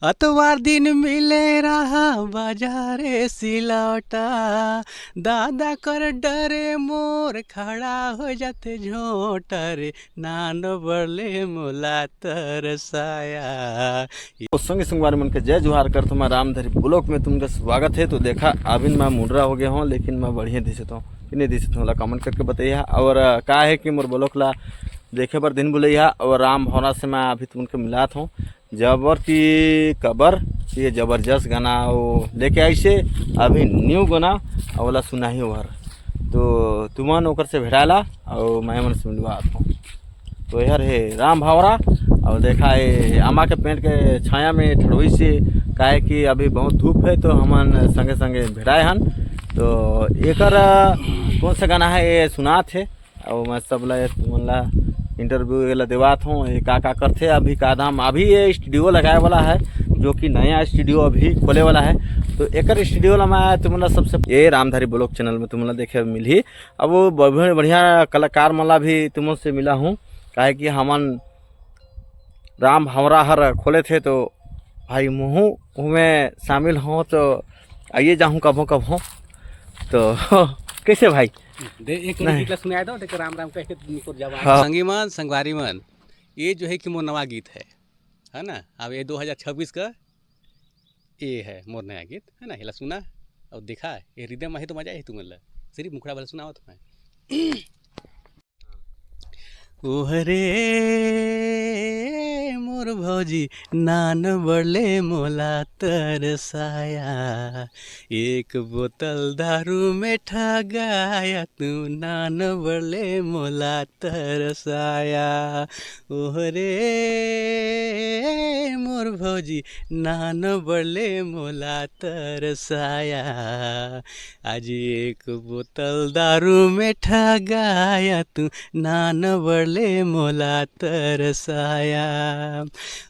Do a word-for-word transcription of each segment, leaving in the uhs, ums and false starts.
अतवार दिन मिले रहा बाजारे सिलौटा, दादा कर डरे मोर खड़ा हो जाते झोंटा रे, नान बड़ले मोला तरसाया। तो संगी संगवारी मन के जय जोहार करत हों मैं रामधारी vlog में तुमन के स्वागत हे। तो देखा, अभी मैं मुंडरा हो गया हों, लेकिन मैं बढ़िया दिसत हों कि नहीं दिसत हों, ला comment करके बताइहा। और, अ, का हे कि मोर vlog ला देखे बर दिन बुलइहा, और राम भौरा से मैं अभी तुमन के मिलात हों। जबर की कबर, ये जबरदस्त गाना वो लेके आइसे, अभी new गाना, अउ ओला सुनाही ओहर। तो तुमन ओकर से भेटाला अउ मैं मन से मिलवात हों। तो एहर हे राम भौरा। अउ देखा, ये आमा के पेड़ के छाया में ठड़ोइसे, काहे कि अभी बहुत धूप हे, तो हमन संगे संगे भेटाए हन। तो एकर, अ, कौन सा गाना हे, ये सुनात हे। अउ मैं सब ला, तुमन ला interview ये ला देवात हों, ये का का करथे अभी का दाम। अभी ये studio लगाए वाला हे, जो कि नया studio अभी खोले वाला हे। तो एकर studio ला मैं तुमन ला सबसे, ये रामधारी vlog channel में तुमन ला देखे मिलही। अब वो बढ़िया, बढ़िया कलाकार मन ला भी तुमन से मिलाहूँ, काहे कि हमन राम भौरा हर खोले थे, तो भाई महूँ ओमे शामिल हों, तो आइए जाहूँ कभों कभों। तो कैसे भाई? दे, एक नहीं। गीत ला सुनाए दो, देख राम राम कह के निकुर जावा। हाँ। संगी मन, संगवारी मन, ये जो हे कि मोर नवा गीत हे, हे ना? अब ये दो हज़ार छब्बीस का ये हे मोर नया गीत, हे ना? एला सुना अउ देखा, ये rhythm आही तो मजा आही तुमन ला। सिर्फ मुखड़ा वाला सुनावत हों मैं। ओहरे मोर भौजी, नान बड़ले मोला तरसाया, एक बोतल दारू में ठगाया तू, नान बड़ले मोला तरसाया। ओहरे मोर भौजी, नान बड़ले मोला तरसाया, आज एक बोतल दारू में ठगाया तू, नान बड़ले मोला तरसाया।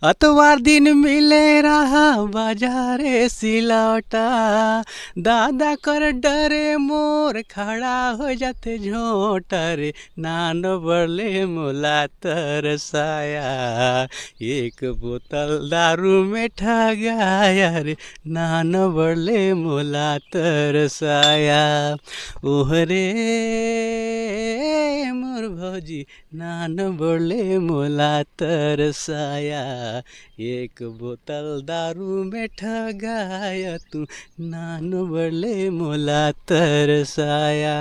अतवार दिन मिले रहा बाजारे सिलौटा, दादा कर डरे मोर खड़ा हो जाते झोंटा रे, नान बड़ले मोला तरसाया, एक बोतल दारू में ठगाया रे, नान बड़ले मोला तरसाया। ओहरे मोर भौजी, नान बड़ले मोला तरसाया, एक बोतल दारू में ठगाया तू, नान बड़ले मोला तरसाया।